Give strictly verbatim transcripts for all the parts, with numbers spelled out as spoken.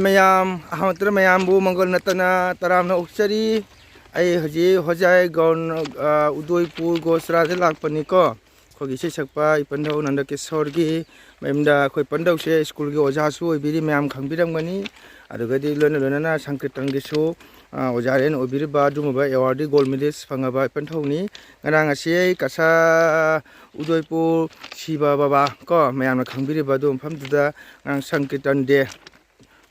ꯃꯌꯥꯝ, ꯑꯍꯥꯟꯕꯗ ꯃꯌꯥꯝꯕꯨ ꯃꯪꯒꯣꯜ ꯅꯠꯇꯅ ꯇꯔꯥꯝꯅ ꯑꯣꯛꯆꯔꯤ꯫ ꯑꯩ ꯍꯧꯖꯤꯛ ꯍꯣꯖꯥꯏ ꯒ꯭ꯔꯥꯎꯟ, ꯑ, ꯎꯗꯣꯏꯄꯨꯔ ꯒꯣꯁꯔꯥꯗ ꯂꯥꯛꯄꯅꯤꯀꯣ꯫ ꯑꯩꯈꯣꯏꯒꯤ ꯏꯁꯩ ꯁꯛꯄ ꯏꯄꯟꯊꯧ ꯅꯟꯗ ꯀꯤꯁꯣꯔꯒꯤ ꯃꯌꯨꯝꯗ꯫ ꯑꯩꯈꯣꯏ ꯏꯄꯟꯊꯧꯁꯦ ꯁ꯭ꯀꯨꯜꯒꯤ ꯑꯣꯖꯥꯁꯨ ꯑꯣꯏꯕꯤꯔꯤ, ꯃꯌꯥꯝ ꯈꯪꯕꯤꯔꯝꯒꯅꯤ꯫ ꯑꯗꯨꯒꯗꯤ ꯂꯣꯏꯅ ꯂꯣꯏꯅꯅ ꯁꯪꯀꯤꯔꯇꯟꯒꯤꯁꯨ, ꯑ, ꯑꯣꯖꯥꯔꯦꯟ ꯑꯣꯏꯕꯤꯔꯤꯕ ꯑꯗꯨꯒꯨꯝꯕ ꯑꯦꯋꯥꯔꯗꯤ ꯒꯣꯜ ꯃꯦꯗꯜꯁ ꯐꯪꯉꯕ ꯏꯄꯟꯊꯧꯅꯤ꯫ ꯉꯔꯥꯡ ꯑꯁꯤ ꯑꯩ ꯀꯁꯥ ꯎꯗꯣꯏꯄꯨꯔ ꯁꯤꯕ ꯕꯕꯥ ꯀꯣ, ꯃꯌꯥꯝꯅ ꯈꯪꯕꯤꯔꯤꯕ ꯑꯗꯨ ꯃꯐꯝꯗꯨꯗ ꯉꯔꯥꯡ ꯁꯪꯀꯤꯔꯇꯟ ꯗꯦ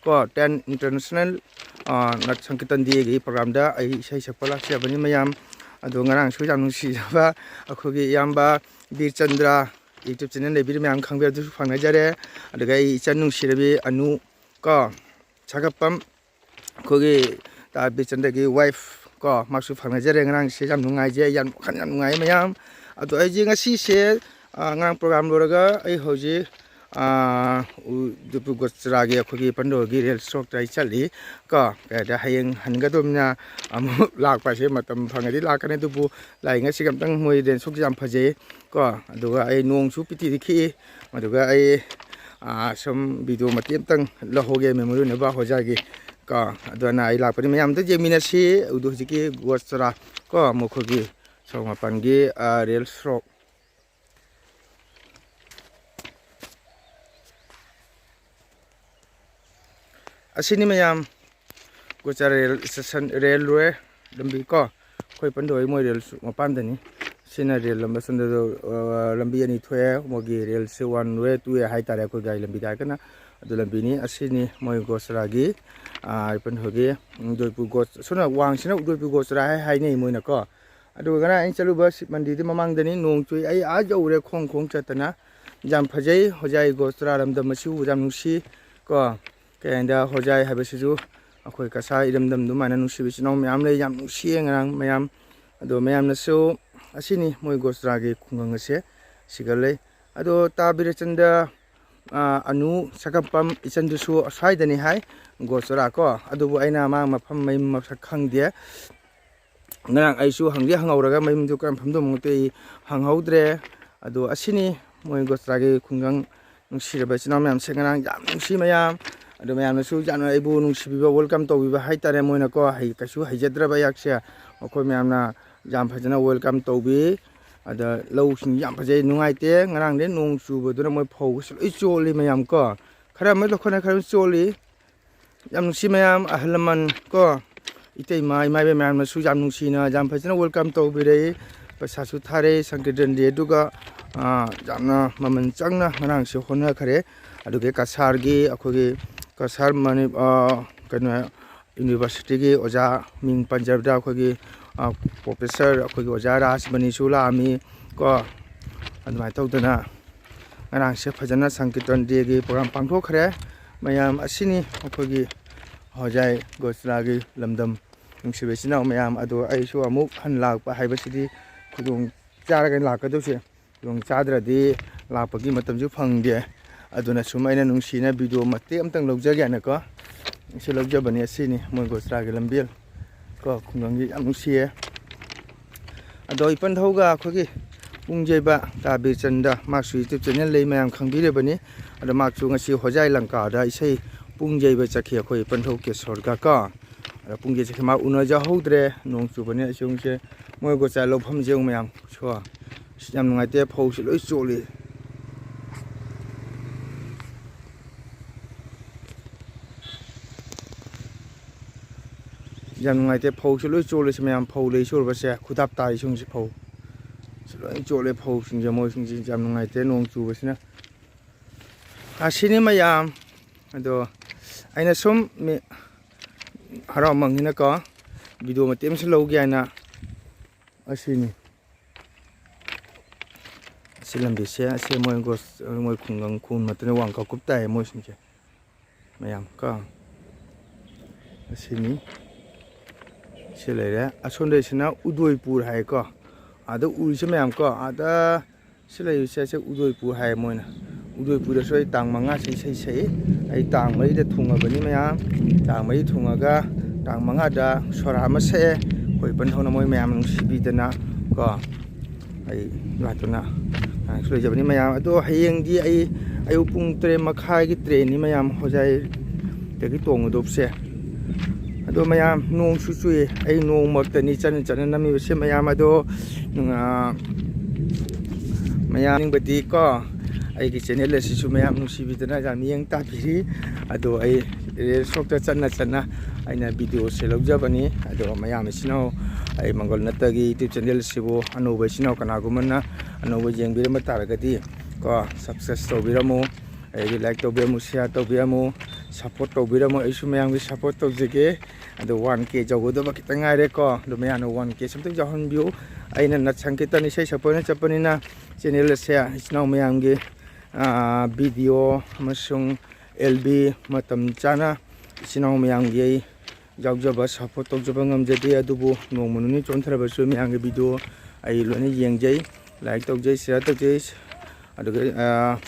ꯀꯣ, ꯇꯦꯟ ꯏꯟꯇꯔꯅꯦꯁꯅꯦꯜ, ꯑ, ꯅꯠ ꯁꯪꯀꯤꯔꯇꯟ ꯗꯦꯒꯤ ꯄ꯭ꯔꯣꯒ꯭ꯔꯥꯝꯗ ꯑꯩ ꯏꯁꯩ ꯁꯛꯄ ꯂꯥꯛꯆꯕꯅꯤ ꯃꯌꯥꯝ꯫ ꯑꯗꯣ ꯉꯔꯥꯡꯁꯨ ꯌꯥꯝ ꯅꯨꯡꯁꯤꯖꯕ ꯑꯩꯈꯣꯏꯒꯤ ꯏꯌꯥꯝꯕ ꯕꯤꯔꯆꯟꯗ꯭ꯔ YouTube ꯆꯦꯅꯦꯜ ꯂꯩꯕꯤꯔꯤ ꯃꯌꯥꯝ ꯈꯪꯕꯤꯔ ꯑꯗꯨꯁꯨ ꯐꯪꯅꯖꯔꯦ꯫ ꯑꯗꯨꯒ ꯑꯩ ꯏꯆꯟ ꯅꯨꯡꯁꯤꯔꯕꯤ ꯑꯅꯨ ꯀꯣ, ꯁꯥꯒꯠꯄꯝ, ꯑꯩꯈꯣꯏꯒꯤ ꯇꯥ ꯕꯤꯔꯆꯟꯗ꯭ꯔꯒꯤ ꯋꯥꯏꯐ ꯀꯣ, ꯃꯥꯁꯨ ꯐꯪꯅꯖꯔꯦ꯫ ꯉꯔꯥꯡꯁꯦ ꯌꯥꯝ ꯅꯨꯡꯉꯥꯏꯖꯩ, ꯌꯥꯝ ꯋꯥꯈꯜ ꯌꯥꯝ ꯅꯨꯡꯉꯥꯏ ꯃꯌꯥꯝ꯫ ꯑꯗꯣ ꯑꯩꯁꯦ ꯉꯁꯤꯁꯦ, ꯑ, ꯉꯔꯥꯡ ꯄ꯭ꯔꯣꯒ꯭ꯔꯥꯝ ꯂꯣꯏꯔꯒ ꯑꯩ ꯍꯧꯖꯤꯛ, ꯑ, ꯎ-, ꯗꯨꯄꯨ ꯒꯣꯆꯔꯥꯒꯤ ꯑꯩꯈꯣꯏꯒꯤ ꯄꯟꯗꯣꯒꯤ ꯔꯦꯜ ꯁꯣꯛꯇ ꯑꯩ ꯆꯠꯂꯤ ꯀꯣ꯫ ꯀꯩꯗ ꯍꯌꯦꯡ ꯍꯟꯒꯗꯧꯅꯤꯅ ꯑꯃꯨꯛ ꯂꯥꯛꯄ ꯍꯥꯏꯁꯦ ꯃꯇꯝ ꯐꯪꯉꯗꯤ ꯂꯥꯛꯀꯅꯤ, ꯑꯗꯨꯕꯨ ꯂꯥꯛꯏꯉꯩꯁꯤꯒ ꯑꯝꯇꯪ ꯃꯣꯏ ꯔꯦꯜ ꯁꯣꯛꯁꯦ ꯌꯥꯝ ꯐꯖꯩ ꯀꯣ꯫ ꯑꯗꯨꯒ ꯑꯩ ꯅꯣꯡꯁꯨ ꯄꯤꯇꯤꯗꯤ ꯈꯤꯛꯏ꯫ ꯑꯗꯨꯒ ꯑꯩ, ꯑꯥ, ꯁꯨꯝ ꯚꯤꯗꯤꯑꯣ ꯃꯇꯦꯛ ꯑꯝꯇꯪ ꯂꯧꯍꯧꯒꯦ, ꯃꯦꯃꯣꯔꯤ ꯑꯣꯏꯅꯕ ꯍꯣꯖꯥꯒꯤ ꯀꯣ꯫ ꯑꯗꯨꯅ ꯑꯩ ꯂꯥꯛꯄꯅꯤ, ꯃꯌꯥꯝ ꯑꯝꯇ ꯌꯦꯡꯃꯤꯟꯅꯁꯤ꯫ ꯑꯗꯨ ꯍꯧꯖꯤꯛꯀꯤ ꯒꯣꯆꯔꯥ ꯀꯣ, ꯃꯈꯣꯏꯒꯤ ꯁꯣꯔꯣꯛ ꯃꯄꯥꯟꯒꯤ, ꯑꯥ, ꯔꯦꯜ ꯁꯣꯔꯣꯛ꯫ ꯑꯁꯤꯅꯤ ꯃꯌꯥꯝ, ꯒꯣꯆꯔ ꯔꯦꯜ ꯏꯁꯇꯦꯁꯟ, ꯔꯦꯜꯋꯦ ꯂꯝꯕꯤ ꯀꯣ, ꯑꯩꯈꯣꯏ ꯄꯟꯗꯣꯏ ꯃꯣꯏ ꯔꯦꯜ ꯃꯄꯥꯟꯗꯅꯤ꯫ ꯁꯤꯅ ꯔꯦꯜ ꯂꯝꯕ ꯁꯣꯝꯗ, ꯑ, ꯂꯝꯕꯤ ꯑꯅꯤ ꯊꯣꯛꯑꯦ꯫ ꯃꯣꯏꯒꯤ ꯔꯦꯜꯁꯦ ꯋꯥꯟ ꯋꯦ, ꯇꯨ ꯋꯦ ꯍꯥꯏꯇꯥꯔꯦ, ꯑꯩꯈꯣꯏ ꯒꯥꯔꯤ ꯂꯝꯕꯤꯗ ꯍꯥꯏꯔꯒꯅ꯫ ꯑꯗꯨ ꯂꯝꯕꯤꯅꯤ꯫ ꯑꯁꯤꯅꯤ ꯃꯣꯏ ꯒꯣꯆꯔꯥꯒꯤ, ꯑ, ꯄꯟꯗꯣꯏꯒꯤ ꯎꯗꯣꯏꯄꯨꯔ ꯒꯣꯆ-, ꯁꯣꯝꯅ ꯋꯥꯡꯁꯤꯅ ꯎꯗꯣꯏꯄꯨꯔ ꯒꯣꯆꯔꯥ ꯍꯥꯏ, ꯍꯥꯏꯅꯩ ꯃꯣꯏꯅꯀꯣ꯫ ꯑꯗꯨꯒ ꯉꯔꯥꯡ ꯑꯩꯅ ꯆꯠꯂꯨꯕ ꯁꯤꯕ ꯃꯟꯗꯤꯔꯗꯤ ꯃꯃꯥꯡꯗꯅꯤ, ꯅꯣꯡ ꯆꯨꯏ꯫ ꯑꯩ ꯑꯥ ꯌꯧꯔꯦ ꯈꯣꯡ ꯈꯣꯡ ꯆꯠꯇꯅ꯫ ꯌꯥꯝ ꯐꯖꯩ ꯍꯣꯖꯥꯏ ꯒꯣꯆꯔꯥ ꯂꯝꯗꯝ ꯑꯁꯤ ꯎꯕꯗ ꯌꯥꯝ ꯅꯨꯡꯁꯤ ꯀꯣ꯫ ꯀꯩ ꯍꯥꯏꯗ ꯍꯣꯖꯥꯏ ꯍꯥꯏꯕꯁꯤꯁꯨ ꯑꯩꯈꯣꯏ ꯀꯁꯥ ꯏꯔꯝꯗꯝ ꯑꯗꯨꯃꯥꯏꯅ ꯅꯨꯡꯁꯤꯕ ꯏꯆꯤꯟ ꯏꯅꯥꯎ ꯃꯌꯥꯝ ꯂꯩ, ꯌꯥꯝ ꯅꯨꯡꯁꯤꯌꯦ ꯉꯔꯥꯡ ꯃꯌꯥꯝ꯫ ꯑꯗꯣ ꯃꯌꯥꯝꯅꯁꯨ ꯑꯁꯤꯅꯤ ꯃꯣꯏ ꯒꯣꯆꯔꯥꯒꯤ ꯈꯨꯡꯒꯪ ꯑꯁꯦ ꯁꯤꯒ ꯂꯩ꯫ ꯑꯗꯣ ꯇꯥ ꯕꯤꯔꯆꯟꯗ, ꯑ, ꯑꯅꯨ ꯁꯒꯝꯄꯝ ꯏꯆꯟꯗꯨꯁꯨ ꯑꯁ꯭ꯋꯥꯏꯗꯅꯤ ꯍꯥꯏ, ꯒꯣꯆꯔꯥ ꯀꯣ꯫ ꯑꯗꯨꯕꯨ ꯑꯩꯅ ꯃꯥ ꯃꯐꯝ ꯃꯌꯨꯝ ꯃꯁꯛ ꯈꯪꯗꯦ꯫ ꯉꯔꯥꯡ ꯑꯩꯁꯨ ꯍꯪꯗꯤ ꯍꯪꯍꯧꯔꯒ ꯃꯌꯨꯝꯗꯨ ꯀꯔꯝ ꯐꯝꯗꯧꯅꯣ ꯑꯩ ꯍꯪꯍꯧꯗ꯭ꯔꯦ꯫ ꯑꯗꯣ ꯑꯁꯤꯅꯤ ꯃꯣꯏ ꯒꯣꯆꯔꯥꯒꯤ ꯈꯨꯡꯒꯪ꯫ ꯅꯨꯡꯁꯤꯔꯕ ꯏꯆꯤꯟ ꯏꯅꯥꯎ ꯃꯌꯥꯝꯁꯦ ꯉꯔꯥꯡ ꯌꯥꯝ ꯅꯨꯡꯁꯤ ꯃꯌꯥꯝ꯫ ꯑꯗꯣ ꯃꯌꯥꯝꯅꯁꯨ ꯌꯥꯝꯅ ꯑꯩꯕꯨ ꯅꯨꯡꯁꯤꯕꯤꯕ, welcome ꯇꯧꯕꯤꯕ ꯍꯥꯏꯇꯥꯔꯦ꯫ ꯃꯣꯏꯅꯀꯣ, ꯍꯩ, ꯀꯩꯁꯨ ꯍꯩꯖꯗ꯭ꯔꯕ ꯑꯩꯍꯥꯛꯁꯦ, ꯃꯈꯣꯏ ꯃꯌꯥꯝꯅ ꯌꯥꯝ ꯐꯖꯅ welcome ꯇꯧꯕꯤ꯫ ꯑꯗ ꯂꯧꯁꯤꯡ ꯌꯥꯝ ꯐꯖꯩ, ꯅꯨꯡꯉꯥꯏꯇꯦ꯫ ꯉꯔꯥꯡꯗꯩ ꯅꯣꯡ ꯆꯨꯕꯗꯨꯅ ꯃꯣꯏ ꯐꯧꯒꯁꯨ ꯂꯣꯏ ꯆꯣꯠꯂꯤ ꯃꯌꯥꯝ ꯀꯣ꯫ ꯈꯔ ꯑꯃ ꯂꯧꯈꯠꯅ, ꯈꯔ ꯑꯃ ꯆꯣꯠꯂꯤ꯫ ꯌꯥꯝ ꯅꯨꯡꯁꯤ ꯃꯌꯥꯝ, ꯑꯍꯜ ꯂꯃꯟ ꯀꯣ, ꯏꯇꯩꯃ, ꯏꯃꯥ ꯏꯕꯦꯟ ꯃꯌꯥꯝꯅꯁꯨ ꯌꯥꯝ ꯅꯨꯡꯁꯤꯅ, ꯌꯥꯝ ꯐꯖꯅ welcome ꯇꯧꯕꯤꯔꯛꯏ꯫ ꯄꯩꯁꯥꯁꯨ ꯊꯥꯔꯛꯏ ꯁꯪꯀꯤꯔꯇꯟ ꯗꯦꯗꯨꯒ, ꯑꯥ, ꯌꯥꯝꯅ ꯃꯃꯜ ꯆꯪꯅ ꯉꯔꯥꯡꯁꯦ ꯍꯣꯠꯅꯈ꯭ꯔꯦ꯫ ꯑꯗꯨꯒꯤ ꯀꯁꯥꯔꯒꯤ, ꯑꯩꯈꯣꯏꯒꯤ ꯀꯁꯥꯔ ꯃꯅꯤ-, ꯑꯥ, ꯀꯩꯅꯣ, ꯌꯨꯅꯤꯚꯔꯁꯤꯇꯤꯒꯤ ꯑꯣꯖꯥ, ꯃꯤꯡ ꯄꯟꯖꯕꯗ ꯑꯩꯈꯣꯏꯒꯤ, ꯑꯥ, professor, ꯑꯩꯈꯣꯏꯒꯤ ꯑꯣꯖꯥ ꯔꯥꯖꯃꯅꯤꯁꯨ ꯂꯥꯛꯑꯝꯃꯤ ꯀꯣ꯫ ꯑꯗꯨꯃꯥꯏꯅ ꯇꯧꯗꯅ ꯉꯔꯥꯡꯁꯦ ꯐꯖꯅ ꯁꯪꯀꯤꯔꯇꯟ ꯗꯦꯒꯤ program ꯄꯥꯡꯊꯣꯛꯈ꯭ꯔꯦ꯫ ꯃꯌꯥꯝ, ꯑꯁꯤꯅꯤ ꯑꯩꯈꯣꯏꯒꯤ ꯍꯣꯖꯥꯏ ꯒꯣꯆꯂꯥꯒꯤ ꯂꯝꯗꯝ꯫ ꯅꯨꯡꯁꯤꯕ ꯏꯆꯤꯟ ꯏꯅꯥꯎ ꯃꯌꯥꯝ ꯑꯗꯣ, ꯑꯩꯁꯨ ꯑꯃꯨꯛ ꯍꯟ ꯂꯥꯛꯄ ꯍꯥꯏꯕꯁꯤꯗꯤ ꯈꯨꯗꯣꯡ ꯆꯥꯔꯒ ꯂꯥꯛꯀꯗꯧꯁꯦ, ꯈꯨꯗꯣꯡ ꯆꯥꯗ꯭ꯔꯗꯤ ꯂꯥꯛꯄꯒꯤ ꯃꯇꯝꯁꯨ ꯐꯪꯗꯦ꯫ ꯑꯗꯨꯅ ꯁꯨꯝ ꯑꯩꯅ ꯅꯨꯡꯁꯤꯅ video ꯃꯇꯦꯛ ꯑꯝꯇꯪ ꯂꯧꯖꯒꯦꯅꯀꯣ, ꯁꯤ ꯂꯧꯖꯕꯅꯤ꯫ ꯑꯁꯤꯅꯤ ꯃꯣꯏ ꯒꯣꯆꯂꯥꯒꯤ ꯂꯝꯕꯦꯜ ꯀꯣ, ꯈꯨꯡꯒꯪꯒꯤ ꯌꯥꯝ ꯅꯨꯡꯁꯤꯌꯦ꯫ ꯑꯗꯣ ꯏꯄꯟꯊꯧꯒ ꯑꯩꯈꯣꯏꯒꯤ ꯄꯨꯡ ꯌꯩꯕ ꯇꯥ ꯕꯤꯔꯆꯟꯗ, ꯃꯍꯥꯛꯁꯨ YouTube channel ꯂꯩ, ꯃꯌꯥꯝ ꯈꯪꯕꯤꯔꯕꯅꯤ꯫ ꯑꯗꯣ ꯃꯍꯥꯛꯁꯨ ꯉꯁꯤ ꯍꯣꯖꯥꯏ ꯂꯪꯀꯥꯗ ꯏꯁꯩ ꯄꯨꯡ ꯌꯩꯕ ꯆꯠꯈꯤ, ꯑꯩꯈꯣꯏ ꯏꯄꯟꯊꯧ ꯀꯦꯁꯣꯔꯒ ꯀꯣ꯫ ꯑꯗꯣ ꯄꯨꯡ ꯌꯩ ꯆꯠꯈꯤ, ꯃꯥ ꯎꯅꯖꯍꯧꯗ꯭ꯔꯦ ꯅꯣꯡ ꯆꯨꯕꯅꯤꯅ꯫ ꯑꯁꯤꯒꯨꯝꯕꯁꯦ ꯃꯣꯏ ꯒꯣꯆꯥ ꯂꯧꯐꯝꯁꯦ ꯌꯦꯡꯉꯨ ꯃꯌꯥꯝ ꯁꯣ꯫ ꯑꯁ, ꯌꯥꯝ ꯅꯨꯡꯉꯥꯏꯇꯦ, ꯐꯧꯁꯦ ꯂꯣꯏ ꯆꯣꯠꯂꯤ꯫ ꯌꯥꯝ ꯅꯨꯡꯉꯥꯏꯇꯦ, ꯐꯧꯁꯦ ꯂꯣꯏ ꯆꯣꯠꯂꯤꯁꯦ ꯃꯌꯥꯝ, ꯐꯧ ꯂꯩ ꯁꯨꯔꯕꯁꯦ, ꯈꯨꯗꯥꯞ ꯇꯥꯔꯤꯁꯤꯡꯁꯦ ꯐꯧ꯫ ꯁꯤ ꯂꯣꯏ ꯆꯣꯠꯂꯦ ꯐꯧꯁꯤꯡꯁꯦ, ꯃꯣꯏꯁꯤꯡꯁꯦ ꯌꯥꯝ ꯅꯨꯡꯉꯥꯏꯇꯦ ꯅꯣꯡ ꯆꯨꯕꯁꯤꯅ꯫ ꯑꯁꯤꯅꯤ ꯃꯌꯥꯝ꯫ ꯑꯗꯣ ꯑꯩꯅ ꯁꯨꯝ ꯃꯤ ꯍꯔꯥꯎꯃꯟꯒꯤꯅꯀꯣ, video ꯃꯇꯦꯛ ꯑꯃꯁꯨ ꯂꯧꯒꯦ ꯍꯥꯏꯅ꯫ ꯑꯁꯤꯅꯤ꯫ ꯑꯁꯤ ꯂꯝꯕꯤꯁꯦ, ꯑꯁꯤ ꯃꯣꯏ ꯒꯣꯁ-, ꯃꯣꯏ ꯈꯨꯡꯒꯪ ꯈꯨꯟ ꯃꯇꯨꯡꯗ ꯋꯥꯡ ꯀꯥꯀꯨꯞ ꯇꯥꯏꯌꯦ ꯃꯣꯏꯁꯤꯡꯁꯦ꯫ ꯃꯌꯥꯝ ꯀꯣ꯫ ꯑꯁꯤꯅꯤ꯫ ꯁꯤ ꯂꯩꯔꯦ꯫ ꯑꯁꯣꯝꯗꯩꯁꯤꯅ ꯎꯗꯣꯏꯄꯨꯔ ꯍꯥꯏꯀꯣ꯫ ꯑꯥꯗ ꯎꯔꯤꯁꯦ ꯃꯌꯥꯝ ꯀꯣ꯫ ꯑꯥꯗ ꯁꯤ ꯂꯩꯔꯤꯁꯦ, ꯁꯤ ꯎꯗꯣꯏꯄꯨꯔ ꯍꯥꯏꯌꯦ ꯃꯣꯏꯅ꯫ ꯎꯗꯣꯏꯄꯨꯔꯗꯁꯨ ꯑꯩ ꯇꯥꯡ ꯃꯉꯥꯁꯦ ꯏꯁꯩ ꯁꯛꯏ꯫ ꯑꯩ ꯇꯥꯡ ꯃꯔꯤꯗ ꯊꯨꯡꯉꯕꯅꯤ ꯃꯌꯥꯝ꯫ ꯇꯥꯡ ꯃꯔꯤ ꯊꯨꯡꯉꯒ ꯇꯥꯡ ꯃꯉꯥꯗ ꯁꯣꯔꯥ ꯑꯃ ꯁꯛꯑꯦ꯫ ꯑꯩꯈꯣꯏ ꯏꯄꯟ ꯊꯧꯅ ꯃꯣꯏ ꯃꯌꯥꯝ ꯅꯨꯡꯁꯤꯕꯤꯗꯅ ꯀꯣ꯫ ꯑꯩ ꯂꯥꯛꯇꯨꯅ ꯉꯥꯏꯍꯥꯛꯁꯨ ꯂꯩꯖꯕꯅꯤ ꯃꯌꯥꯝ꯫ ꯑꯗꯣ ꯍꯌꯦꯡꯗꯤ ꯑꯩ ꯑꯌꯨꯛ ꯄꯨꯡ ꯇꯔꯦꯠ ꯃꯈꯥꯏꯒꯤ trainꯅꯤ ꯃꯌꯥꯝ꯫ ꯍꯣꯖꯥꯏ ꯗꯒꯤ ꯇꯣꯡꯉꯨꯗꯧꯕꯁꯦ꯫ ꯑꯗꯣ ꯃꯌꯥꯝ, ꯅꯣꯡꯁꯨ ꯆꯨꯏ, ꯑꯩ ꯅꯣꯡ ꯃꯔꯛꯇꯅꯤ ꯆꯠꯅ ꯆꯠꯅ ꯅꯝꯃꯤꯕꯁꯦ ꯃꯌꯥꯝ꯫ ꯑꯗꯣ ꯅꯨꯡ-, ꯑ, ꯃꯌꯥꯝ ꯅꯤꯡꯕꯗꯤ ꯀꯣ, ꯑꯩꯒꯤ ꯆꯦꯅꯦꯜ ꯑꯁꯤꯁꯨ ꯃꯌꯥꯝ ꯅꯨꯡꯁꯤꯕꯤꯗꯅ ꯌꯥꯝ ꯃꯤꯠꯌꯦꯡ ꯇꯥꯕꯤꯔꯤ꯫ ꯑꯗꯣ ꯑꯩ ꯔꯤꯜꯁ ꯁꯣꯛꯇ ꯆꯠꯅ ꯆꯠꯅ ꯑꯩꯅ ꯚꯤꯗꯤꯑꯣꯁꯦ ꯂꯧꯖꯕꯅꯤ꯫ ꯑꯗꯣ ꯃꯌꯥꯝ ꯏꯆꯤꯟ ꯏꯅꯥꯎ, ꯑꯩ ꯃꯪꯒꯣꯜ ꯅꯠꯇꯒꯤ ꯌꯨꯇ꯭ꯌꯨꯕ ꯆꯦꯅꯦꯜ ꯑꯁꯤꯕꯨ ꯑꯅꯧꯕ ꯏꯆꯤꯟ ꯏꯅꯥꯎ ꯀꯅꯥꯒꯨꯝꯕꯅ ꯑꯅꯧꯕ ꯌꯦꯡꯕꯤꯔꯝꯕ ꯇꯥꯔꯒꯗꯤ ꯀꯣ, ꯁꯕꯁꯀ꯭ꯔꯥꯏꯕ ꯇꯧꯕꯤꯔꯝꯃꯨ꯫ ꯑꯩꯒꯤ ꯂꯥꯏꯛ ꯇꯧꯕꯤꯔꯝꯃꯨ, ꯁꯤꯌꯥꯔ ꯇꯧꯕꯤꯔꯝꯃꯨ, ꯁꯞꯄꯣꯔꯠ ꯇꯧꯕꯤꯔꯝꯃꯨ꯫ ꯑꯩꯁꯨ ꯃꯌꯥꯝꯒꯤ ꯁꯞꯄꯣꯔꯠ ꯇꯧꯖꯒꯦ꯫ ꯑꯗꯣ ꯋꯥꯟ ꯀꯦ ꯌꯧꯒꯗꯕ ꯈꯤꯇꯪ ꯉꯥꯏꯔꯦꯀꯣ꯫ ꯑꯗꯣ ꯃꯌꯥꯝꯅ ꯋꯥꯟ ꯀꯦꯁꯦ ꯑꯝꯇꯪ ꯌꯧꯍꯟꯕꯤꯌꯨ꯫ ꯑꯩꯅ ꯅꯠ ꯁꯪꯀꯤꯔꯇꯟ ꯏꯁꯩ ꯁꯛꯄ ꯑꯣꯏꯅ ꯆꯠꯄꯅꯤꯅ ꯆꯦꯅꯦꯜ ꯑꯁꯦ ꯏꯆꯤꯟ ꯏꯅꯥꯎ ꯃꯌꯥꯝꯒꯤ, ꯑꯥ, ꯚꯤꯗꯤꯑꯣ ꯑꯃꯁꯨꯡ ꯑꯦꯜ ꯕꯤ ꯃꯇꯝ ꯆꯥꯅ ꯏꯆꯤꯟ ꯏꯅꯥꯎ ꯃꯌꯥꯝꯒꯤ ꯑꯩ ꯌꯥꯎꯖꯕ, ꯁꯞꯄꯣꯔꯠ ꯇꯧꯖꯕ ꯉꯝꯖꯗꯦ꯫ ꯑꯗꯨꯕꯨ ꯅꯣꯡꯃ ꯅꯤꯅꯤ ꯆꯣꯟꯊꯔꯕꯁꯨ ꯃꯌꯥꯝꯒꯤ ꯚꯤꯗꯤꯑꯣ ꯑꯩ ꯂꯣꯏꯅ ꯌꯦꯡꯖꯩ, ꯂꯥꯏꯛ ꯇꯧꯖꯩ, ꯁꯤꯌꯥꯔ ꯇꯧꯖꯩ꯫ ꯑꯗꯨꯒ, ꯑꯥ,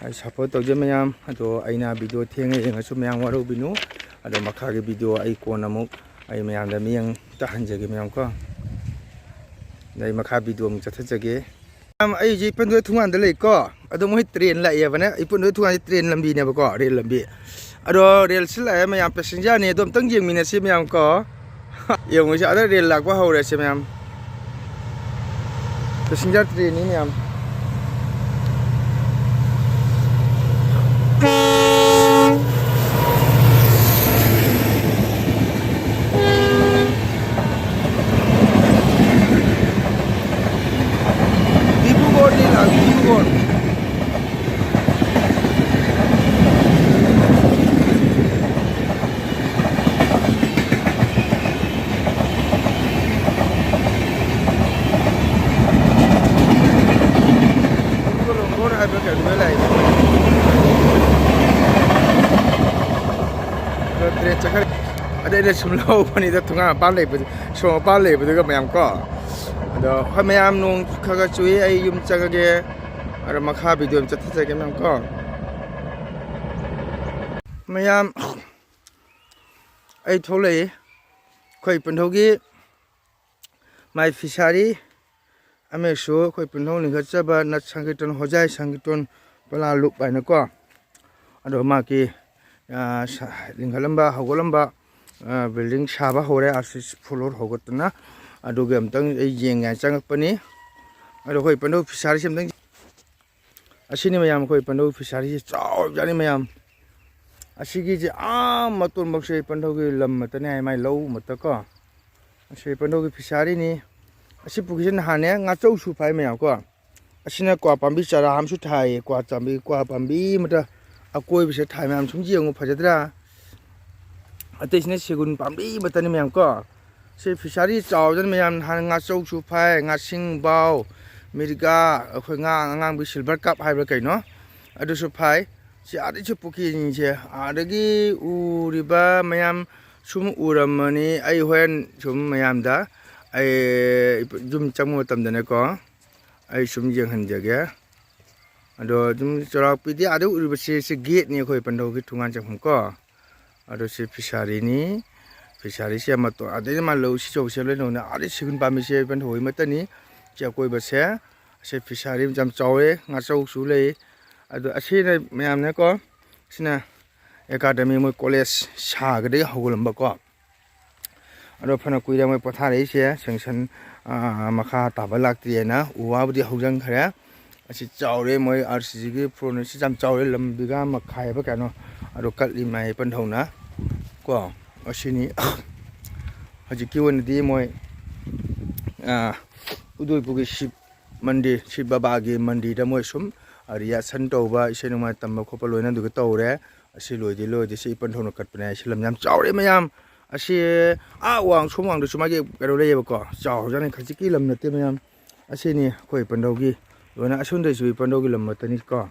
ꯑꯩ ꯁꯞꯄꯣꯔꯠ ꯇꯧꯖꯩ ꯃꯌꯥꯝ꯫ ꯑꯗꯣ ꯑꯩꯅ ꯚꯤꯗꯤꯑꯣ ꯊꯦꯡꯅ ꯌꯦꯡꯉꯁꯨ ꯃꯌꯥꯝ ꯋꯥꯔꯧꯕꯤꯅꯨ꯫ ꯑꯗꯣ ꯃꯈꯥꯒꯤ ꯚꯤꯗꯤꯑꯣ ꯑꯩ ꯀꯣꯟꯅ ꯑꯃꯨꯛ ꯑꯩ ꯃꯌꯥꯝꯗ ꯃꯤꯠꯌꯦꯡ ꯇꯥꯍꯟꯖꯒꯦ ꯃꯌꯥꯝ ꯀꯣ꯫ ꯑꯗ ꯑꯩ ꯃꯈꯥ ꯚꯤꯗꯤꯑꯣ ꯑꯃꯨꯛ ꯆꯠꯊꯖꯒꯦ꯫ ꯃꯌꯥꯝ, ꯑꯩ ꯍꯧꯖꯤꯛ ꯏꯄꯟꯗꯣꯏ ꯊꯣꯡꯒꯥꯟꯗ ꯂꯩꯀꯣ꯫ ꯑꯗꯣ ꯃꯣꯏ ꯇ꯭ꯔꯦꯟ ꯂꯥꯛꯑꯦꯕꯅꯦ꯫ ꯏꯄꯟꯗꯣꯏ ꯊꯣꯡꯒꯥꯟꯁꯦ ꯇ꯭ꯔꯦꯟ ꯂꯝꯕꯤꯅꯦꯕꯀꯣ, ꯔꯦꯜ ꯂꯝꯕꯤ꯫ ꯑꯗꯣ ꯔꯦꯜꯁꯤ ꯂꯥꯛꯑꯦ ꯃꯌꯥꯝ, ꯄꯦꯁꯦꯟꯖꯔꯅꯤ꯫ ꯑꯗꯣ ꯑꯝꯇꯪ ꯌꯦꯡꯃꯤꯟꯅꯁꯤ ꯃꯌꯥꯝ ꯀꯣ꯫ ꯌꯦꯡꯉꯨꯁꯤ, ꯑꯗ ꯔꯦꯜ ꯂꯥꯛꯄ ꯍꯧꯔꯦ ꯁꯦ ꯃꯌꯥꯝ꯫ ꯄꯦꯁꯦꯟꯖꯔ ꯇ꯭ꯔꯦꯟꯅꯤ ꯃꯌꯥꯝ꯫ ꯗꯤꯕ꯭ꯔꯨꯒꯔꯅꯤ ꯂꯥꯛꯏ, ꯗꯤꯕ꯭ꯔꯨꯒꯔ꯫ ꯂꯣꯡꯒꯣꯔ ꯍꯥꯏꯕ꯭ꯔꯥ ꯀꯩꯅꯣ ꯂꯥꯛꯏ꯫ ꯑꯗꯣ ꯇ꯭ꯔꯦꯟ ꯆꯠꯈ꯭ꯔꯦ꯫ ꯑꯗꯩ ꯑꯩꯅ ꯁꯨꯝ ꯂꯧꯕꯅꯤꯗ, ꯊꯣꯡꯒꯥꯟ ꯃꯄꯥꯟ ꯂꯩꯕꯗꯨ, ꯁꯣꯔꯣꯛ ꯃꯄꯥꯟ ꯂꯩꯕꯗꯨꯒ ꯃꯌꯥꯝ ꯀꯣ꯫ ꯑꯗꯣ ꯍꯣꯏ ꯃꯌꯥꯝ, ꯅꯣꯡ ꯈꯔ ꯈꯔ ꯆꯨꯏ, ꯑꯩ ꯌꯨꯝ ꯆꯪꯉꯒꯦ꯫ ꯑꯗꯣ ꯃꯈꯥ ꯚꯤꯗꯤꯑꯣ ꯑꯃ ꯆꯠꯊꯖꯒꯦ ꯃꯌꯥꯝ ꯀꯣ꯫ ꯃꯌꯥꯝ, ꯑꯩ ꯊꯣꯛꯂꯛꯏ꯫ ꯑꯩꯈꯣꯏ ꯄꯨꯟꯊꯧꯒꯤ ꯃꯥꯏ ꯐꯤꯁꯥꯔꯤ ꯑꯃꯁꯨ ꯑꯩꯈꯣꯏ ꯄꯨꯟꯊꯧ ꯂꯤꯡꯈꯠꯆꯕ ꯅꯠ ꯁꯪꯀꯤꯔꯇꯟ, ꯍꯣꯖꯥꯏ ꯁꯪꯀꯤꯔꯇꯟ, ꯄꯂꯥ ꯂꯨꯞ ꯍꯥꯏꯅꯀꯣ꯫ ꯑꯗꯣ ꯃꯥꯒꯤ ꯑ, ꯁꯥ-, ꯂꯤꯡꯈꯠꯂꯝꯕ, ꯍꯧꯒꯠꯂꯝꯕ, ꯑ, building ꯁꯥꯕ ꯍꯧꯔꯦ, ꯑꯥꯔ ꯁꯤ ꯁꯤ floor ꯍꯧꯒꯠꯇꯅ꯫ ꯑꯗꯨꯒꯤ ꯑꯝꯇꯪ ꯑꯩ ꯌꯦꯡꯒꯦ ꯍꯥꯏꯅ ꯆꯪꯉꯛꯄꯅꯤ꯫ ꯑꯗꯣ ꯑꯩꯈꯣꯏ ꯄꯟꯊꯧ fisheryꯁꯦ ꯑꯝꯇꯪ, ꯑꯁꯤꯅꯤ ꯃꯌꯥꯝ, ꯑꯩꯈꯣꯏ ꯄꯟꯊꯧ fisheryꯁꯦ ꯆꯥꯎꯔꯖꯥꯠꯅꯤ ꯃꯌꯥꯝ꯫ ꯑꯁꯤꯒꯤꯁꯦ ꯑꯥ ꯃꯇꯣꯟꯐꯧꯁꯦ ꯄꯟꯊꯧꯒꯤ ꯂꯝ ꯃꯛꯇꯅꯤ ꯍꯥꯏ, ꯃꯥꯏ ꯂꯧ ꯃꯛꯇ ꯀꯣ꯫ ꯑꯁꯤ ꯄꯟꯊꯧꯒꯤ fisheryꯅꯤ꯫ ꯑꯁꯤ ꯄꯨꯈ꯭ꯔꯤꯁꯦ ꯅꯍꯥꯟꯅꯦ ꯉꯥꯆꯧꯁꯨ ꯐꯥꯏ ꯃꯌꯥꯝ ꯀꯣ꯫ ꯑꯁꯤꯅ ꯀ꯭ꯋꯥ ꯄꯥꯝꯕꯤ ꯆꯥꯔꯥ ꯑꯃꯁꯨ ꯊꯥꯏꯌꯦ꯫ ꯀ꯭ꯋꯥ ꯆꯥꯝꯕꯤ, ꯀ꯭ꯋꯥ ꯄꯥꯝꯕꯤ ꯑꯃꯗ ꯑꯀꯣꯏꯕꯁꯦ ꯊꯥꯏ ꯃꯌꯥꯝ꯫ ꯁꯨꯝ ꯌꯦꯡꯉꯨ, ꯐꯖꯗ꯭ꯔꯥ? ꯑꯇꯩꯁꯤꯅ ꯁꯦꯒꯨꯟ ꯄꯥꯝꯕꯤ ꯃꯛꯇꯅꯤ ꯃꯌꯥꯝ ꯀꯣ꯫ ꯁꯤ fishery ꯆꯥꯎꯗꯅ ꯃꯌꯥꯝ, ꯅꯍꯥꯟ ꯉꯥꯆꯧꯁꯨ ꯐꯥꯏ, ꯉꯥꯁꯤꯡ, ꯕꯥꯎ, ꯃꯤꯔꯒꯥ, ꯑꯩꯈꯣꯏ ꯉꯥ ꯑꯉꯥꯡꯕꯤ silver carp ꯍꯥꯏꯕ꯭ꯔꯥ ꯀꯩꯅꯣ, ꯑꯗꯨꯁꯨ ꯐꯥꯏ꯫ ꯁꯤ ꯑꯥꯗꯩꯁꯨ ꯄꯨꯈ꯭ꯔꯤꯁꯤꯡꯁꯦ ꯑꯥꯗꯒꯤ ꯎꯔꯤꯕ ꯃꯌꯥꯝ ꯁꯨꯝ ꯎꯔꯝꯃꯅꯤ꯫ ꯑꯩ ꯍꯣꯔꯦꯟ ꯁꯨꯝ ꯃꯌꯥꯝꯗ ꯑꯩ ꯌꯨꯝ ꯆꯪꯕ ꯃꯇꯝꯗꯅꯦꯀꯣ, ꯑꯩ ꯁꯨꯝ ꯌꯦꯡꯍꯟꯖꯒꯦ꯫ ꯑꯗꯣ ꯑꯗꯨꯝ ꯆꯥꯎꯔꯥꯛꯄꯤꯗꯤ ꯑꯥꯗ ꯎꯔꯤꯕꯁꯤ, ꯁꯤ gateꯅꯤ, ꯑꯩꯈꯣꯏ ꯄꯟꯊꯧꯒꯤ ꯊꯣꯡꯒꯥꯟ ꯆꯪꯐꯝ ꯀꯣ꯫ ꯑꯗꯣ ꯁꯤ fisheryꯅꯤ꯫ Fisheryꯁꯦ ꯃꯇꯣꯟ ꯑꯗꯩꯗ ꯃꯥ ꯂꯧ ꯁꯤ ꯆꯧꯁꯦ ꯂꯣꯏ ꯂꯧꯅ꯫ ꯑꯥꯗꯩ ꯁꯤꯒꯨꯝ ꯄꯥꯝꯕꯤꯁꯦ ꯄꯟꯊꯧꯒꯤ ꯃꯛꯇꯅꯤ꯫ ꯁꯤ ꯑꯀꯣꯏꯕꯁꯦ꯫ ꯑꯁꯤ fishery ꯌꯥꯝ ꯆꯥꯎꯋꯦ, ꯉꯥꯆꯧꯁꯨ ꯂꯩ꯫ ꯑꯗꯣ ꯑꯁꯤꯅ ꯃꯌꯥꯝꯅꯀꯣ, ꯁꯤꯅ academy, ꯃꯣꯏ college ꯁꯥꯒꯗꯒꯤ ꯍꯧꯒꯠꯂꯝꯕꯀꯣ꯫ ꯑꯗꯣ ꯐꯅ ꯀꯨꯏꯔꯦ ꯃꯣꯏ ꯄꯣꯊꯥꯔꯛꯏꯁꯦ, sanction, ꯑꯥ, ꯃꯈꯥ ꯇꯥꯕ ꯂꯥꯛꯇ꯭ꯔꯤꯑꯅ꯫ ꯎ ꯋꯥꯕꯨꯗꯤ ꯍꯧꯖꯤꯟꯈ꯭ꯔꯦ꯫ ꯑꯁꯤ ꯆꯥꯎꯔꯦ, ꯃꯣꯏ ꯑꯥꯔ ꯁꯤ ꯁꯤꯒꯤ floorꯅꯤ꯫ ꯁꯤ ꯌꯥꯝ ꯆꯥꯎꯔꯦ, ꯂꯝ ꯕꯤꯒꯥ ꯃꯈꯥꯏ ꯍꯥꯏꯕ ꯀꯌꯥꯅꯣ ꯑꯗꯣ ꯀꯠꯂꯤ ꯃꯥꯏ ꯄꯟꯊꯧꯅ ꯀꯣ꯫ ꯑꯁꯤꯅꯤ꯫ ꯍꯧꯖꯤꯛꯀꯤ ꯑꯣꯏꯅꯗꯤ ꯃꯣꯏ, ꯑꯥ, ꯎꯗꯣꯏꯄꯨꯔꯒꯤ ꯁꯤꯕ ꯃꯟꯗꯤꯔ, ꯁꯤꯕ ꯕꯕꯥꯒꯤ ꯃꯟꯗꯤꯔꯗ ꯃꯣꯏ ꯁꯨꯝ rehearsal ꯇꯧꯕ, ꯏꯁꯩ ꯅꯣꯡꯃꯥꯏ ꯇꯝꯕ ꯈꯣꯠꯄ ꯂꯣꯏꯅ ꯑꯗꯨꯒ ꯇꯧꯔꯦ꯫ ꯑꯁꯤ ꯂꯣꯏꯗꯤ ꯂꯣꯏꯗꯦ, ꯁꯤ ꯏꯄꯟ ꯊꯧꯅ ꯀꯠꯄꯅꯦ꯫ ꯑꯁꯤ ꯂꯝ ꯌꯥꯝ ꯆꯥꯎꯔꯦ ꯃꯌꯥꯝ꯫ ꯑꯁꯤ ꯑꯥ ꯋꯥꯡ, ꯁꯣꯝ ꯋꯥꯡꯗꯁꯨ ꯃꯥꯒꯤ ꯀꯩꯅꯣ ꯂꯩꯌꯦꯕꯀꯣ, ꯆꯥꯎꯔꯖꯥꯠꯅꯤ, ꯈꯖꯤꯛꯀꯤ ꯂꯝ ꯅꯠꯇꯦ ꯃꯌꯥꯝ꯫ ꯑꯁꯤꯅꯤ ꯑꯩꯈꯣꯏ ꯄꯟꯗꯧꯒꯤ ꯂꯣꯏꯅ, ꯑꯁꯣꯝꯗꯩꯁꯨ ꯄꯟꯗꯧꯒꯤ ꯂꯝ ꯉꯥꯛꯇꯅꯤꯀꯣ꯫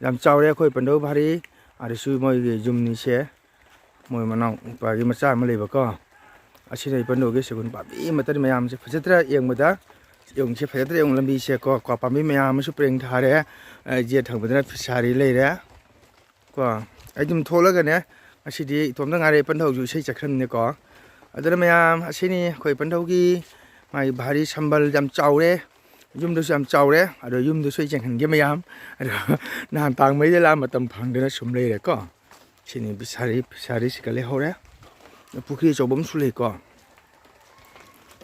ꯌꯥꯝ ꯆꯥꯎꯔꯦ ꯑꯩꯈꯣꯏ ꯄꯟꯗꯧ ꯚꯥꯔꯤ꯫ ꯑꯗꯨꯁꯨ ꯃꯣꯏꯒꯤ ꯌꯨꯝꯅꯤꯁꯦ, ꯃꯣꯏ ꯃꯅꯥꯎ ꯅꯨꯄꯥꯒꯤ ꯃꯆꯥ ꯑꯃ ꯂꯩꯕꯀꯣ꯫ ꯑꯁꯤꯅ ꯏꯄꯟꯗꯧꯒꯤ ꯁꯦꯒꯨꯟ ꯄꯥꯝꯕꯤ ꯃꯇꯟ ꯃꯌꯥꯝꯁꯦ ꯐꯖꯗ꯭ꯔꯥ ꯌꯦꯡꯕꯗ? ꯌꯦꯡꯁꯦ, ꯐꯖꯗ꯭ꯔꯥ ꯌꯦꯡꯉꯨ ꯂꯝꯕꯤꯁꯦꯀꯣ꯫ ꯀ꯭ꯋꯥ ꯄꯥꯝꯕꯤ ꯃꯌꯥꯝ ꯑꯃꯁꯨ ꯄꯔꯦꯡ ꯊꯥꯔꯦ꯫ ꯑ, ꯌꯦꯠ ꯊꯪꯕꯗꯅ ꯐꯤꯁꯥꯔꯤ ꯂꯩꯔꯦ꯫ ꯀꯣ, ꯑꯩ ꯑꯗꯨꯝ ꯊꯣꯛꯂꯒꯅꯦ, ꯉꯁꯤꯗꯤ ꯏꯇꯣꯝꯇ ꯉꯥꯏꯔꯦ, ꯏꯄꯟ ꯊꯧꯁꯨ ꯏꯁꯩ ꯆꯠꯈ꯭ꯔꯕꯅꯤꯅꯀꯣ꯫ ꯑꯗꯨꯅ ꯃꯌꯥꯝ, ꯑꯁꯤꯅꯤ ꯑꯩꯈꯣꯏ ꯏꯄꯟ ꯊꯧꯒꯤ ꯃꯥꯒꯤ ꯚꯥꯔꯤ ꯁꯝꯕꯜ ꯌꯥꯝ ꯆꯥꯎꯔꯦ, ꯌꯨꯝꯗꯁꯨ ꯌꯥꯝ ꯆꯥꯎꯔꯦ꯫ ꯑꯗꯣ ꯌꯨꯝꯗꯁꯨ ꯑꯩ ꯌꯦꯡꯍꯟꯒꯦ ꯃꯌꯥꯝ꯫ ꯑꯗꯣ ꯅꯍꯥꯟ ꯇꯥꯡ ꯃꯔꯤꯗ ꯂꯥꯛꯑ ꯃꯇꯝ ꯐꯪꯗꯅ ꯁꯨꯝ ꯂꯩꯔꯦꯀꯣ꯫ ꯁꯤꯅꯤ ꯐꯤꯁꯥꯔꯤ, ꯐꯤꯁꯥꯔꯤꯁꯤꯒ ꯂꯩꯍꯧꯔꯦ꯫ ꯄꯨꯈ꯭ꯔꯤ ꯑꯆꯧꯕ ꯑꯃꯁꯨ ꯂꯩꯀꯣ꯫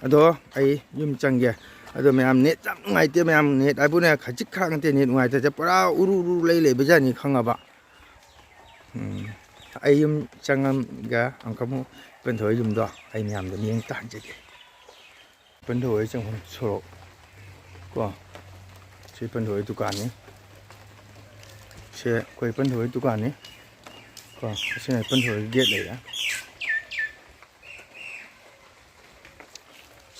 ꯑꯗꯣ ꯑꯩ ꯌꯨꯝ ꯆꯪꯒꯦ꯫ ꯑꯗꯣ ꯃꯌꯥꯝ ꯅꯦꯠ ꯌꯥꯝ ꯅꯨꯡꯉꯥꯏꯇꯦ꯫ ꯃꯌꯥꯝ ꯅꯦꯠ ꯍꯥꯏꯕꯨꯅꯦ ꯈꯖꯤꯛ ꯈꯔ ꯅꯠꯇꯦ ꯅꯦꯠ ꯅꯨꯡꯉꯥꯏꯇꯁꯦ꯫ ꯄꯨꯔꯥ ꯎꯔꯨ ꯎꯔꯨ ꯂꯩ ꯂꯩꯕꯖꯥꯠꯅꯤ ꯈꯪꯉꯕ꯫ ꯎꯝ, ꯑꯩ ꯌꯨꯝ ꯆꯪꯉꯝꯒ ꯑꯃꯨꯛꯀ ꯑꯃꯨꯛ ꯄꯟꯊꯣꯏ ꯌꯨꯝꯗꯣ ꯑꯩ ꯃꯌꯥꯝꯗ ꯃꯤꯠꯌꯦꯡ ꯇꯥꯍꯟꯖꯒꯦ꯫ ꯄꯟꯊꯣꯏ ꯆꯪꯐꯝ ꯁꯣꯔꯣꯛ ꯀꯣ꯫ ꯁꯤ ꯄꯟꯊꯣꯏ ꯗꯨꯀꯥꯟꯅꯤ꯫ ꯁꯦ ꯑꯩꯈꯣꯏ ꯄꯟꯊꯣꯏ ꯗꯨꯀꯥꯟꯅꯤ ꯀꯣ꯫ ꯑꯁꯤꯅ ꯄꯟꯊꯣꯏ ꯒꯦꯠ ꯂꯩꯔꯦ꯫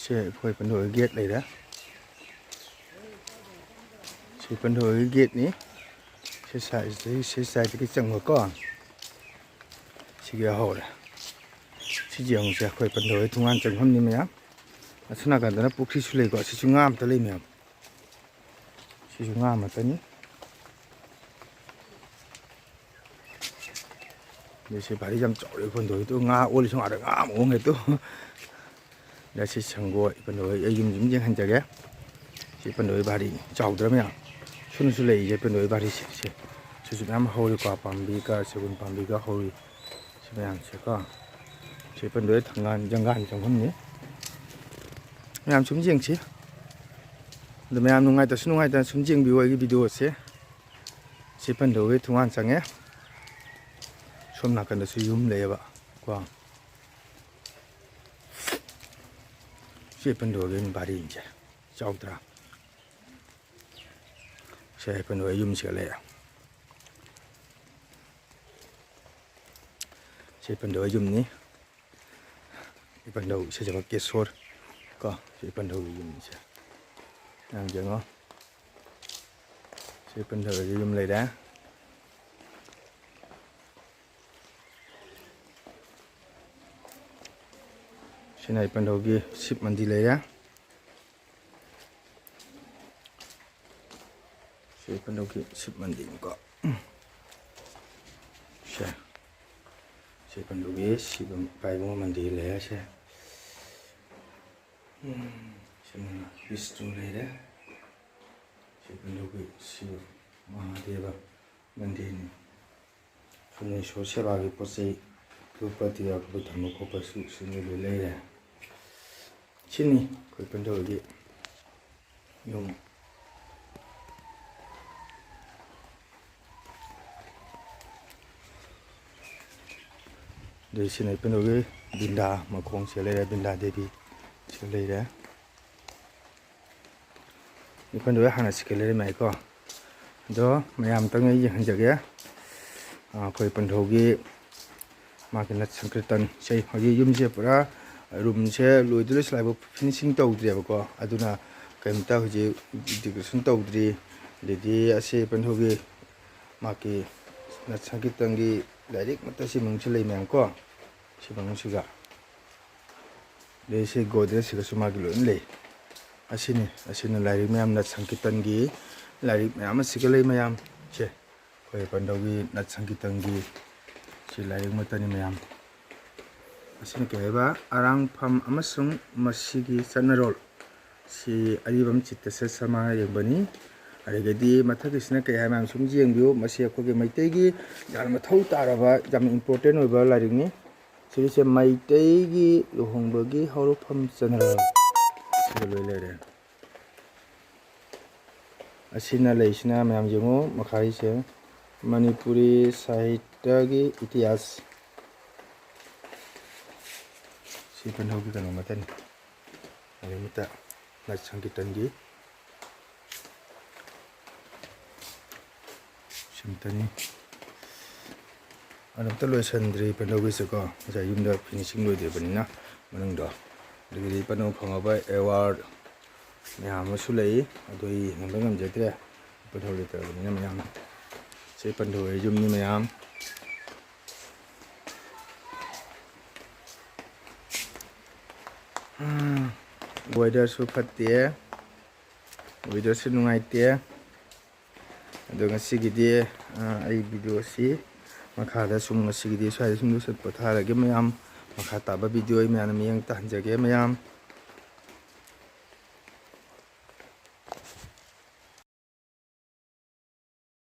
ꯁꯦ ꯑꯩꯈꯣꯏ ꯄꯟꯊꯣꯏ ꯒꯦꯠ ꯂꯩꯔꯦ꯫ ꯁꯤ ꯄꯟꯊꯣꯏ ꯒꯦꯠꯅꯤ꯫ ꯁꯤ ꯁꯥꯏꯗꯇꯒꯤ, ꯁꯤ ꯁꯥꯏꯗꯇꯒꯤ ꯆꯪꯕꯀꯣ꯫ ꯁꯤꯒꯤ ꯍꯧꯔꯦ꯫ ꯁꯤꯁꯦ ꯌꯦꯡꯉꯨꯁꯦ, ꯑꯩꯈꯣꯏ ꯄꯟꯊꯣꯏ ꯊꯣꯡꯒꯥꯟ ꯆꯪꯐꯝꯅꯤ ꯃꯌꯥꯝ꯫ ꯑꯁꯣꯝ ꯅꯥꯀꯟꯗꯅ ꯄꯨꯈ꯭ꯔꯤꯁꯨ ꯂꯩꯀꯣ꯫ ꯁꯤꯁꯨ ꯉꯥ ꯑꯝꯇ ꯂꯩ ꯃꯌꯥꯝ꯫ ꯁꯤꯁꯨ ꯉꯥ ꯑꯃꯠꯇꯅꯤ꯫ ꯑꯗꯩ ꯁꯤ ꯚꯥꯔꯤ ꯌꯥꯝ ꯆꯥꯎꯔꯦ ꯄꯟꯊꯣꯏꯗꯣ꯫ ꯉꯥ ꯑꯣꯜꯂꯤꯁꯨ ꯉꯥꯗ ꯉꯥ ꯑꯃ ꯑꯣꯟꯈ꯭ꯔꯦ ꯇꯨ꯫ ꯑꯗ ꯁꯤ ꯁꯪꯒꯣꯏ ꯄꯟꯊꯣꯏ ꯑꯩ ꯌꯨꯝ ꯁꯨꯝ ꯌꯦꯡꯍꯟꯖꯒꯦ꯫ ꯁꯤ ꯄꯟꯊꯣꯏ ꯚꯥꯔꯤꯅꯤ꯫ ꯆꯥꯎꯗ꯭ꯔꯥ ꯃꯌꯥꯝ? ꯁꯨꯅꯁꯨ ꯂꯩꯔꯤꯁꯦ ꯄꯟꯊꯣꯏ ꯚꯥꯔꯤꯁꯦ꯫ ꯁꯦ, ꯁꯤꯁꯨ ꯃꯌꯥꯝ ꯍꯧꯔꯤ꯫ ꯀ꯭ꯋꯥ ꯄꯥꯝꯕꯤꯒ ꯁꯦꯒꯨꯟ ꯄꯥꯝꯕꯤꯒ ꯍꯧꯔꯤ꯫ ꯁꯤ ꯃꯌꯥꯝꯁꯦꯀꯣ꯫ ꯁꯤ ꯄꯟꯊꯣꯏ ꯊꯪꯒꯥꯟ ꯖꯪꯒꯥꯟ ꯆꯪꯐꯝꯅꯤ꯫ ꯃꯌꯥꯝ ꯁꯨꯝ ꯌꯦꯡꯁꯤ꯫ ꯑꯗꯣ ꯃꯌꯥꯝ ꯅꯨꯡꯉꯥꯏꯇꯁꯨ ꯅꯨꯡꯉꯥꯏꯇꯅ ꯁꯨꯝ ꯌꯦꯡꯕꯤꯌꯨ ꯑꯩꯒꯤ ꯚꯤꯗꯤꯑꯣꯁꯦ꯫ ꯁꯤ ꯄꯟꯊꯣꯏꯒꯤ ꯊꯣꯡꯒꯥꯟ ꯆꯪꯉꯦ꯫ ꯁꯣꯝ ꯅꯥꯀꯟꯗꯁꯨ ꯌꯨꯝ ꯂꯩꯌꯦꯕ ꯀꯣ꯫ ꯁꯤ ꯄꯟꯊꯣꯏꯒꯤ ꯚꯥꯔꯤꯁꯦ ꯆꯥꯎꯗ꯭ꯔꯥ? ꯁꯦ ꯄꯟꯊꯣꯏ ꯌꯨꯝꯁꯤꯒ ꯂꯩꯔꯦ꯫ ꯁꯤ ꯄꯟꯊꯣꯏ ꯌꯨꯝꯅꯤ꯫ ꯁꯤ ꯄꯟꯊꯣꯏ ꯁꯤꯖꯕ ꯀꯦꯁꯣꯔ ꯀꯣ꯫ ꯁꯤ ꯄꯟꯊꯣꯏꯒꯤ ꯌꯨꯝꯁꯦ ꯌꯥꯝ ꯌꯦꯡꯉꯣ꯫ ꯁꯤ ꯄꯟꯊꯣꯏꯒꯤ ꯌꯨꯝ ꯂꯩꯔꯦ꯫ ꯁꯤꯅ ꯏꯄꯟꯊꯧꯒꯤ ꯁꯤꯕ ꯃꯟꯗꯤꯔ ꯂꯩꯔꯦ꯫ ꯁꯤ ꯏꯄꯟꯊꯧꯒꯤ ꯁꯤꯕ ꯃꯟꯗꯤꯔꯅꯤꯀꯣ꯫ ꯁꯦ, ꯁꯤ ꯏꯄꯟꯊꯧꯒꯤ ꯁꯤꯕ ꯄꯥꯏꯕꯨꯡ ꯃꯟꯗꯤꯔ ꯂꯩꯔꯦ꯫ ꯁꯦ, ꯎꯝ, ꯁꯤꯅ ꯕꯤꯁꯅꯨ ꯂꯩꯔꯦ꯫ ꯁꯤ ꯏꯄꯟꯊꯧꯒꯤ ꯁꯤꯕ ꯃꯍꯥꯗꯦꯕ ꯃꯟꯗꯤꯔꯅꯤ꯫ ꯁꯣ ꯏꯁꯣꯔ ꯁꯦꯕꯥꯒꯤ ꯄꯣꯠ ꯆꯩ ꯙꯨꯞ ꯀꯥꯇꯤ ꯌꯥꯎꯕ ꯊꯝꯕ ꯈꯣꯠꯄꯁꯨ ꯁꯤꯡꯗ ꯂꯣꯏ ꯂꯩꯔꯦ꯫ ꯁꯤꯅꯤ ꯑꯩꯈꯣꯏ ꯄꯟꯊꯧꯒꯤ ꯌꯨꯝ꯫ ꯑꯗꯩ ꯁꯤꯅ ꯄꯟꯊꯧꯒꯤ ꯕꯤꯟꯗꯥ ꯃꯈꯣꯡꯁꯦ ꯂꯩꯔꯦ, ꯕꯤꯟꯗꯥ ꯗꯦꯕꯤ ꯁꯤ ꯂꯩꯔꯦ꯫ ꯄꯟꯊꯧꯒꯤ ꯍꯥꯟꯅ ꯁꯤꯒ ꯂꯩꯔꯝꯃꯦ ꯍꯥꯏꯀꯣ꯫ ꯑꯗꯣ ꯃꯌꯥꯝꯇꯪ ꯑꯩ ꯌꯦꯡꯍꯟꯖꯒꯦ꯫ ꯑꯥ, ꯑꯩꯈꯣꯏ ꯄꯟꯊꯧꯒꯤ ꯃꯥꯒꯤ ꯅꯠ ꯁꯪꯀꯤꯔꯇꯟ ꯁꯦ ꯍꯧꯖꯤꯛ ꯌꯨꯝꯁꯦ ꯄꯨꯔꯥ ꯔꯨꯝꯁꯦ ꯂꯣꯏꯗ ꯂꯣꯏꯁꯤꯜꯂꯛꯑꯦꯕ, ꯐꯤꯅꯤꯁꯤꯡ ꯇꯧꯗ꯭ꯔꯦꯕꯀꯣ꯫ ꯑꯗꯨꯅ ꯀꯩꯝꯇ ꯍꯧꯖꯤꯛ ꯗꯦꯀꯣꯔꯦꯁꯟ ꯇꯧꯗ꯭ꯔꯤ꯫ ꯑꯗꯩꯗꯤ ꯑꯁꯤ ꯄꯟꯊꯧꯒꯤ ꯃꯥꯒꯤ ꯅꯠ ꯁꯪꯀꯤꯔꯇꯟꯒꯤ ꯂꯥꯏꯔꯤꯛ ꯃꯠꯇ ꯁꯤ ꯃꯅꯨꯡꯁꯤ ꯂꯩ ꯃꯌꯥꯝ ꯀꯣ꯫ ꯁꯤ ꯃꯅꯨꯡꯁꯤꯒ꯫ ꯑꯗꯩ ꯁꯤ ꯒꯣꯗ꯭ꯔꯦꯖꯁꯤꯒꯁꯨ ꯃꯥꯒꯤ ꯂꯣꯏꯅ ꯂꯩ꯫ ꯑꯁꯤꯅꯤ, ꯑꯁꯤꯅ ꯂꯥꯏꯔꯤꯛ ꯃꯌꯥꯝ, ꯅꯠ ꯁꯪꯀꯤꯔꯇꯟꯒꯤ ꯂꯥꯏꯔꯤꯛ ꯃꯌꯥꯝ ꯑꯁꯤꯒ ꯂꯩ ꯃꯌꯥꯝ꯫ ꯁꯦ, ꯑꯩꯈꯣꯏ ꯄꯟꯊꯧꯒꯤ ꯅꯠ ꯁꯪꯀꯤꯔꯇꯟꯒꯤ ꯁꯤ ꯂꯥꯏꯔꯤꯛ ꯃꯠꯇꯅꯤ ꯃꯌꯥꯝ꯫ ꯑꯁꯤꯅ ꯀꯩ ꯍꯥꯏꯕ? ꯑꯔꯥꯡꯐꯝ ꯑꯃꯁꯨꯡ ꯃꯁꯤꯒꯤ ꯆꯠꯅꯔꯣꯜ꯫ ꯁꯤ ꯑꯔꯤꯕꯝ ꯆꯤꯠꯇꯁꯦ ꯁꯃꯥ ꯌꯦꯡꯕꯅꯤ꯫ ꯑꯗꯒꯤꯗꯤ ꯃꯊꯛꯀꯤꯁꯤꯅ ꯀꯩ ꯍꯥꯏ ꯃꯌꯥꯝ ꯁꯨꯝ ꯌꯦꯡꯕꯤꯌꯨ꯫ ꯃꯁꯤ ꯑꯩꯈꯣꯏꯒꯤ ꯃꯩꯇꯩꯒꯤ ꯌꯥꯝꯅ ꯃꯊꯧ ꯇꯥꯔꯕ, ꯌꯥꯝꯅ ꯏꯝꯄꯣꯔꯇꯦꯟ ꯑꯣꯏꯕ ꯂꯥꯏꯔꯤꯛꯅꯤ꯫ ꯁꯤꯒꯤꯁꯦ ꯃꯩꯇꯩꯒꯤ ꯂꯨꯍꯣꯡꯕꯒꯤ ꯍꯧꯔꯛꯐꯝ ꯆꯠꯅꯔꯛ ꯁꯤꯗ ꯂꯣꯏ ꯂꯩꯔꯦ꯫ ꯑꯁꯤꯅ ꯂꯩꯁꯤꯅ ꯃꯌꯥꯝ ꯌꯦꯡꯉꯨ, ꯃꯈꯥꯒꯤꯁꯦ ꯃꯅꯤꯄꯨꯔꯤ ꯁꯥꯍꯤꯇ꯭ꯌꯒꯤ ꯏꯇꯤꯍꯥꯁ꯫ ꯁꯤ ꯄꯟꯊꯧꯒꯤ ꯀꯩꯅꯣ ꯃꯇꯅꯤ꯫ ꯑꯗꯩ ꯃꯤꯠꯇ ꯅꯠ ꯁꯪꯀꯤꯔꯇꯟꯒꯤ ꯁꯤꯝꯇꯅꯤ꯫ ꯑꯗꯨꯝꯇ ꯂꯣꯏꯁꯟꯗ꯭ꯔꯤ ꯄꯟꯊꯧꯒꯤꯁꯦꯀꯣ, ꯉꯁꯥꯏ ꯌꯨꯝꯗ ꯐꯤꯅꯤꯁꯤꯡ ꯂꯣꯏꯗ꯭ꯔꯤꯕꯅꯤꯅ ꯃꯅꯨꯡꯗꯣ꯫ ꯑꯗꯒꯤꯗꯤ ꯄꯟꯊꯧ ꯐꯪꯉꯕ ꯑꯦꯋꯥꯔꯗ ꯃꯌꯥꯝ ꯑꯃꯁꯨ ꯂꯩ, ꯑꯗꯨ ꯑꯩ ꯌꯦꯡꯍꯟꯕ ꯉꯝꯖꯗ꯭ꯔꯦ, ꯄꯟꯊꯧ ꯂꯩꯇ꯭ꯔꯕꯅꯤꯅ ꯃꯌꯥꯝ꯫ ꯁꯤ ꯄꯟꯊꯧ ꯌꯨꯝꯅꯤ ꯃꯌꯥꯝ꯫ ꯋꯦꯗꯔꯁꯨ ꯐꯠꯇꯦ, ꯋꯦꯗꯔꯁꯨ ꯅꯨꯡꯉꯥꯏꯇꯦ꯫ ꯑꯗꯣ ꯉꯁꯤꯒꯤꯗꯤ, ꯑ, ꯑꯩ ꯚꯤꯗꯤꯑꯣꯁꯤ ꯃꯈꯥꯗ ꯁꯨꯝ, ꯉꯁꯤꯒꯤꯗꯤ ꯁ꯭ꯋꯥꯏꯗ ꯁꯨꯝ ꯂꯣꯏꯁꯤꯟ ꯄꯣꯊꯥꯔꯒꯦ ꯃꯌꯥꯝ꯫ ꯃꯈꯥ ꯇꯥꯕ ꯚꯤꯗꯤꯑꯣ ꯑꯩ ꯃꯌꯥꯝꯅ ꯃꯤꯠꯌꯦꯡ ꯇꯥꯍꯟꯖꯒꯦ ꯃꯌꯥꯝ꯫